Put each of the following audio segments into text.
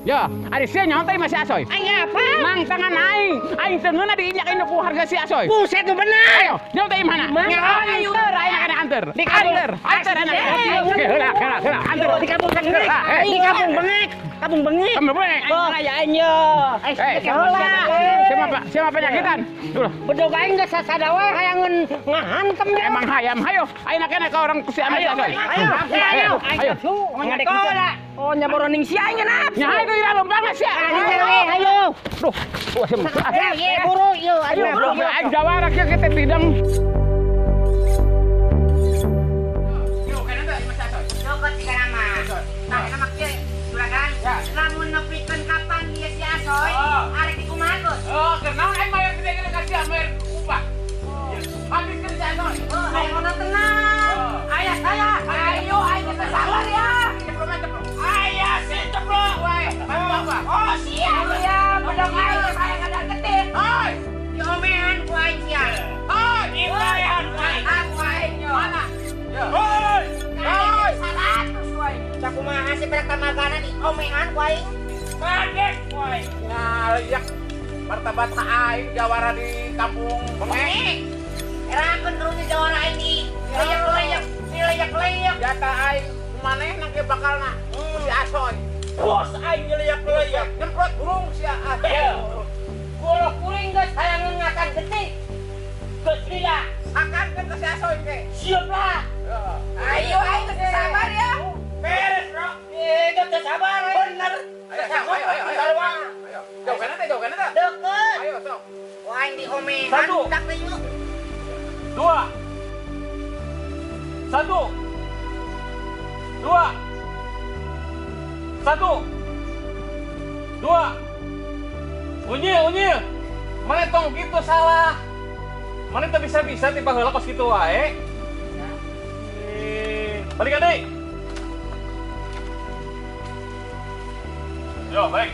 Ya, ari sia nyaho teh masih Asoy. Aing apa? Mang tangan aing. Aing teu ngeunah diinjak-injak ku harga si Asoy. Buset nu bener. Ayo, nyaho teh mana? Anter aing kana anter. Anter, anter anak. Oke, heula, heula, heula, anter. Di kampung bengek. Di kampung bengek. Kampung bengek. Kampung bengek. Oh, aya aing ye. Eh, siapa siapa penyakitan? Duh. Bedog aing geus sasada we hayangeun ngahantem ye. Emang hayam hayo. Aing kana ka orang si Asoy. Ayo, ayo, ayo. Ngadek. Oh, nyaboroning si aing nafsu. Nya itu ira lomba mah sia. Ayo. Duh, wah sia. Ayo, buru, yo, ayo. Aing jawara kieu kita tideng. Jogot tiga nama. Nah, nama kieu juragan. Lamun nepikeun kapan dia si Asoy, arek dikumaha? Oh, kenaon aing bayar gede-gede ka sia bayar upah. Habiskeun si Asoy. Oh, ayo tenang. Ayah saya, ayo aing teu sabar ya. Ayah si ceplok wae. Oh, siap ya, bedog aing geus hayang ada ketik. Hoi, diomehan ku aing sia. Hoi, diomehan ku aing. Aku aing yo. Mana? Hoi. Hoi, 100 wae. Sakumaha sih berak tamagana diomehan ku aing. Kadek ku aing. Ngaliak martabat aing jawara di kampung Bengek. Erakeun karunya jawara aing di leyek-leyek, dileyek-leyek. Jata aing manehna ge bakalna si Asoy. Bos aing nyeliak-leliak nyemprot burung si Asoy. Golo kuring geus hayang ngakan getih. Geus lila, sakankeun ka si Asoy ke. Siap lah. Ayo aing geus sabar ya. Beres, Bro. Geus teu sabar. Bener. Ayo, ayo, ayo. Ayo. Jauh kana teh, jauh kana teh. Deukeut. Ayo sok. Wah aing diomehan budak teh yeuh. 2 1 2 1 2. Unyil, unyil. Mana tong gitu salah. Mana teu bisa-bisa tiba heula kos kitu wae. Balik deui. Yo, balik.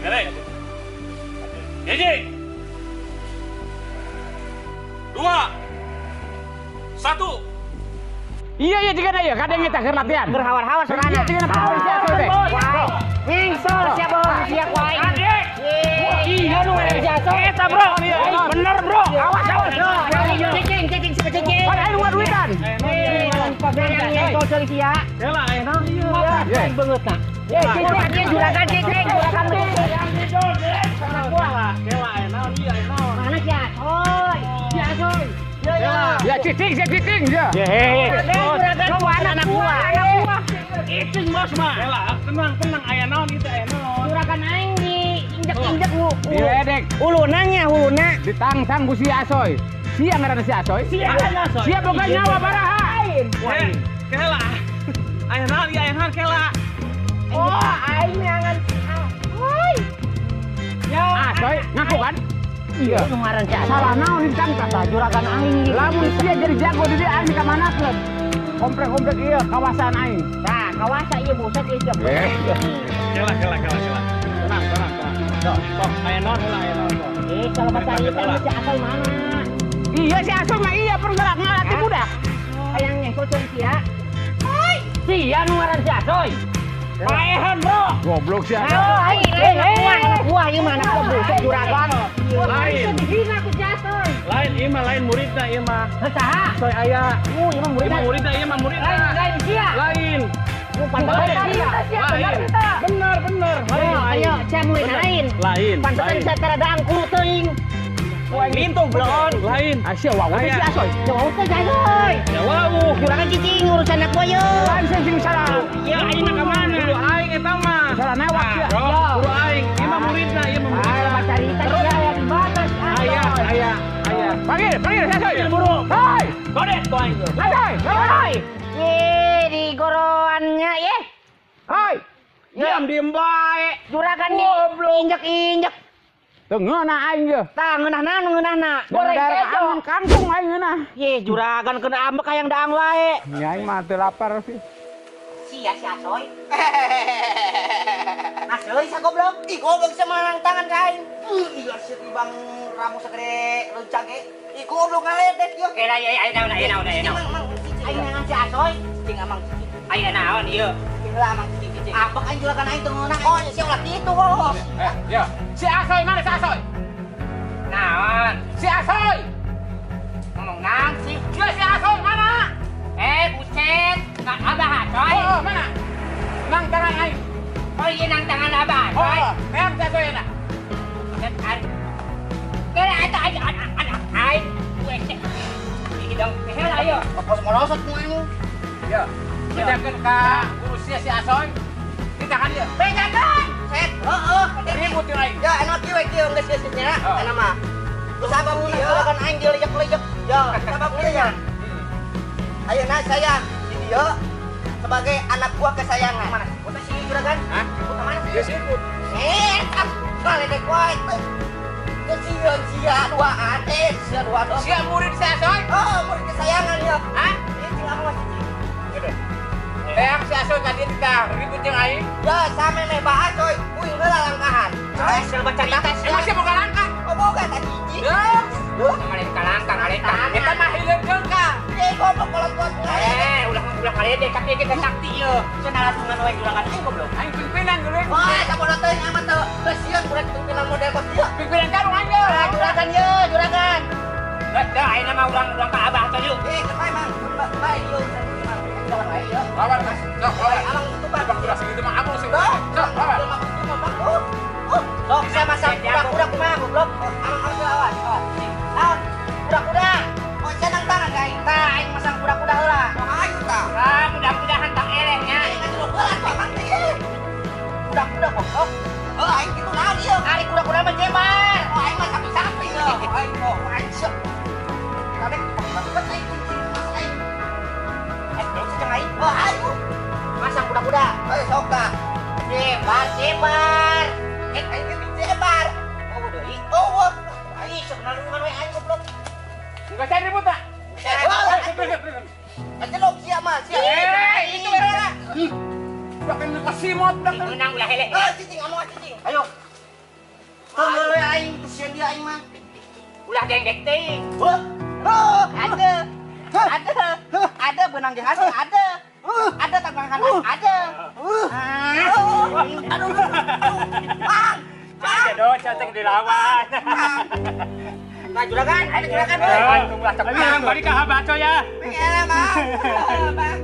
Balik deui. 1 2 1. Iya iya jika ya kadang kita keur latihan. Keur hawar-hawar sorana. Iya jika power sia Asoy teh. Ngengsol sia bohong sia ku aing. Iya nu si Asoy. Eta bro. Bener bro. Awas awas. Cicing cicing si cicing. Pan aing duitan. Ngengsol ceuli sia. Heula aya naon ieu? Iya. Beungeutna. Ye cicing ieu juragan cicing juragan. Heula aya naon ieu aya naon? Mana si Asoy? Si Asoy. Ya cicing, ya cicing ya. Juragan anak buah. Anak buah. Icing bos mah. Heula, tenang tenang aya naon ieu aya naon. Juragan aing diinjek-injek lu. Diledek. Huluna nya huluna. Ditangtang ku si Asoy. Sia ngaranna si Asoy. Sia ngaranna Asoy. Sia boga nyawa baraha. Lain. Kela. Aya naon ieu aya naon kela. Oh, aing neangan si Asoy. Ya Asoy ngaku kan? Iya. Nu ngaran si Asoy. Salah naon ditangtang Tah juragan aing. Lamun sia jadi jago di dieu aing dikamanakeun. Komplek-komplek ieu kawasan aing. Tah, kawasan ieu buset ieu siap. Kela kela kela kela. Tenang tenang tenang. Sok, sok aya naon heula aya naon sok. Eh, kalau bahasa ieu kan si Asoy mana? Iya si Asoy mah iya pernah ngalatih budak. Hayang nyengkol ceuli sia. Hoi. Sia nu ngaran si Asoy. Paehan bro. Goblok si Asoy. Oh, aing anak buah ieu mah anak buah buset juragan. Lain. Dihina ku si Asoy. Lain ieu mah lain muridna ieu mah. Saha? Asoy aya. Ieu mah Ieu muridna. mah muridna ieu mah muridna. Lain lain sia. Lain. Pantesan Lain. sia. Lain. Bener bener. Lain. Ayo, sia murid lain. Lain. Pantesan sia tara daang kuru teuing. Pintu blon. Lain. Asia wau teh si Asoy. Jauh teh si Asoy. Ya wau. Juragan cicing urusan anak buah yeuh. Lain sing sing salah. Ya aing mah ka mana? Guru aing eta mah. Salah newak sia. Bro, guru aing. Ieu mah muridna, ieu mah muridna. Ayo carita Terus sia. aya di batas Aya, aya, aya. Panggil, panggil si Asoy. Buru. Hoi. Godet ku aing. Asoy. Hoi. Ye di goroannya ye. Hoi. Diam diem bae. Juragan di injek-injek. Teu ngeunah aing ye. Tah ngeunah naon ngeunahna. Goreng kejo. Kangkung aing ngeunah. Ye juragan kena ambek hayang daang wae. Nya aing mah teu lapar sih. Sia si Asoy. Asoy sa goblok. Ih goblok sama nang tangan ka aing. Iya sia tibang rambut segede lencang ge. Ih goblok ngaledek ieu. Kela ya ayo naon ayo naon ayo naon. Mang, aing neangan si Asoy. Cing amang Ayo naon ieu. Cing lah amang cicing. cing. Ambek aing juragan aing teu ngeunah. Oh, sia ulah kitu bos. Ya. Si Asoy mana si Asoy? Naon? Si Asoy. Ngomong naon sih? Sia si Asoy mana? Buset. Nah, Abah Asoy. Oh, mana? Nang tangan aing. Oh, iya nang tangan Abah Asoy. Oh, meang si Asoy na. Kira eta aing anak aing. Buset. Hidung heula ayo. Kos morosot ku aing. Ya. Bejakeun ka guru sia si Asoy. Kita kan dia. Bejakeun. Set. Heeh. Ribut jeung aing. Ya, enak kieu we kieu geus geus nya. Ana mah. Sabab mun juragan aing dilejek-lejek. Ya, sabab kieu nya. Ayeuna saya di dieu sebagai anak buah kesayangan. Mana? Foto si juragan? Hah? Foto mana? Ya sibut. Ah, baledek wae teh. Kesieun sia duaan teh, sia dua dong. Sia murid si Asoy? Oh, murid kesayangan ya. Hah? Ieu cing aku masih cing. Gede. Teang si Asoy ka dieu kita ribut jeung aing. Ya, same meh Pak Asoy, kuing heula langkahan. Hasil baca cerita Emang sia boga langkah? Oh, boga tadi hiji. Duh. Kemarin kalangkang kalengkang. Eta mah hileung ka. Ye goblok kolot kolot. Ulah kaledek tapi kita sakti ye. Cenah latungan we juragan aing goblok. Aing pimpinan geuning. Wah, sabodo teuing amat teu. Kasihan budak pimpinan model kos ieu. Pimpinan karung aing ye. Ah, juragan ye, juragan. Geus dah ayeuna mah urang ka Abah Asoy yuk. Bae Mang. Bae ieu Mang. Jangan wae ieu. Lawan Mas. Sok lawan. Abang tutupan. Abang udah segitu mah abang sih. Sok lawan. Sok saya masak kuda-kuda kumaha goblok. Abang harus lawan. Naon? Kuda-kuda. Oh, cenang tangan ka aing. Tah, aing masang kuda-kuda heula. Oh, aing tah. Ah, mudah-mudahan tang eleh nya. Aing ngajuluk heula tuh abang teh. Kuda-kuda goblok. Oh, aing kitu naon ieu? Ari kuda-kuda mah jebar. Oh, aing mah sapi-sapi ieu. Aing oh, aing sok. Kadek banget aing kunci mas aing. Terus jeung aing. Oh, ayo. Masang kuda-kuda. Ayo sok tah. Jebar, jebar. Aing ge jebar. Oh, deui. Oh, aing sok nalungan we aing goblok. Enggak cari ribut tak? Ajelok sia mah sia. Itu heula. Bahkan kasimot dah. Menang ulah eleh. Ah, cicing anu cicing. Ayo. Teu we aing kesian dia aing mah. Ulah dengdek teuing. Oh, ada. Ada. Ada benang di hati ada. Ada tangan ada. Aduh. Bang. Ada do cacing dilawan. Nah, juragan, ada juragan. Tunggulah cepet. Balik ka Abah Asoy ya. Iya, Bang. Bang.